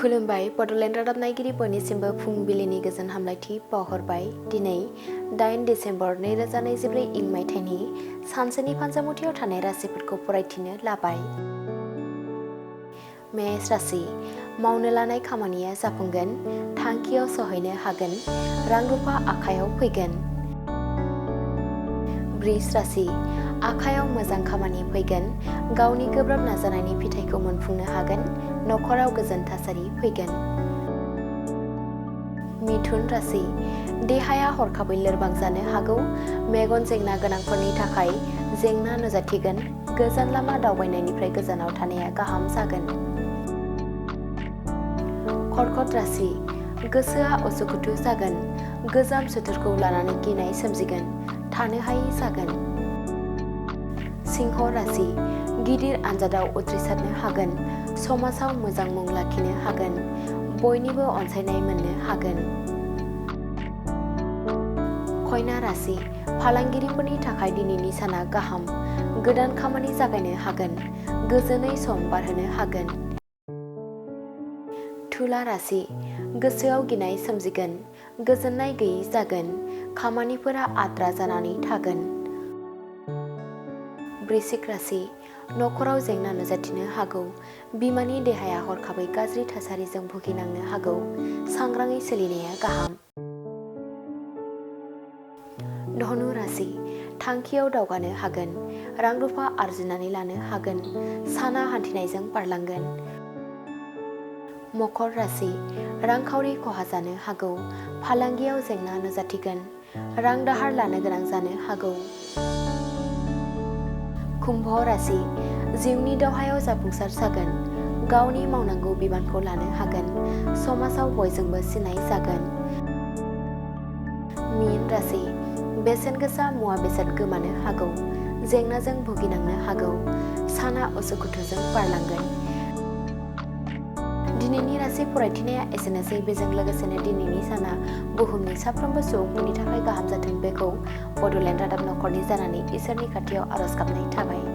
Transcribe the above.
खुलुमबाय बड'लेण्ड रादाब नायगिरि बयनिसिमबो फुंबिलिनि गोजोन हामलायथि बावहरबाय। दिनै 8 दिसेम्बर 2024 इं मायथाइनि सानसेनि फानजामुथियाव थानाय राशिफोरखौ फरायथिनो लाबाय। मेष राशि मावनो लानाय खामानिया जाफुंगोन, थांखियाव सहैनो हागोन, रां रुफा आखायाव फैगोन। वृष राशि आखायाव मोजां खामानि फैगोन, गावनि गोब्राब नाजानायनि फिथाइखौ मोनफुंनो हागोन, नखराव गोजोन थासारि फैगोन। मिथुन राशि देहाया हरखाबै लोरबां जानो हागौ, मेगन जेंना गोनांफोरनि थाखाय जेंना नुजाथिगोन, गोजान लामा दावबायनायनिफ्राय गोजानाव थानाया गाहाम जागोन। कर्कट राशि गोसोआ उसुखुथु जागोन, गोजाम सुथुरखौ लानानै गिनाय सोमजिगोन, थानो हायै जागोन। सिंह राशि गिदिर आनजादाव उथ्रिसारनो हागोन, समाजाव मोजां मुं लाखिनो हागोन, बयनिबो अनसायनाय मोननो हागोन। कन्या राशि फालांगिरिफोरनि थाखाय दिनैनि साना गाहाम, गोदान खामानि जागायनो हागोन, गोजोनै सम बारहोनो हागोन। तुला राशि गोसोआव गिनाय सोमजिगोन, गोजोननाय गैयै जागोन, खामानिफोरा आद्रा जानानै थागोन। वृश्चिक राशि नखराव जेंना नुजाथिनो हागौ, बिमानि देहाया हरखाबै गाज्रि थासारिजों भुगिनांनो हागौ, सांग्राङै सोलिनाया गाहाम। धनु राशि थांखियाव दावगानो हागोन, रां रुफा आरजिनानै लानो हागोन, साना हान्थिनायजों बारलांगोन। मकर राशि रांखावरि खहा जानो हागौ, फालांगियाव जेंना नुजाथिगोन, रां दाहार लानो गोनां जानो हागौ। कुम्भ राशि जिउनि दावहायाव जाफुंसार जागोन, गावनि मावनांगौ बिबानखौ लानो हागोन, समाजाव बयजोंबो सिनाय जागोन। मीन राशि बेसेन गोसा मुवा बेसाद गोमानो हागौ, जेंनाजों भुगिनांनो हागौ, साना उसुखुथुजों बारलांगोन। दिनैनि राशि फरायथिनाया एसेनोसै। बेजों लोगोसेनो दिनैनि साना बुहुमनि साफ्रोमबो सुबुंफोरनि थाखाय गाहाम जाथों बेखौ बड'लेण्ड रादाब नखरनि जानानै इसोरनि खाथियाव आरज गाबनाय थाबाय।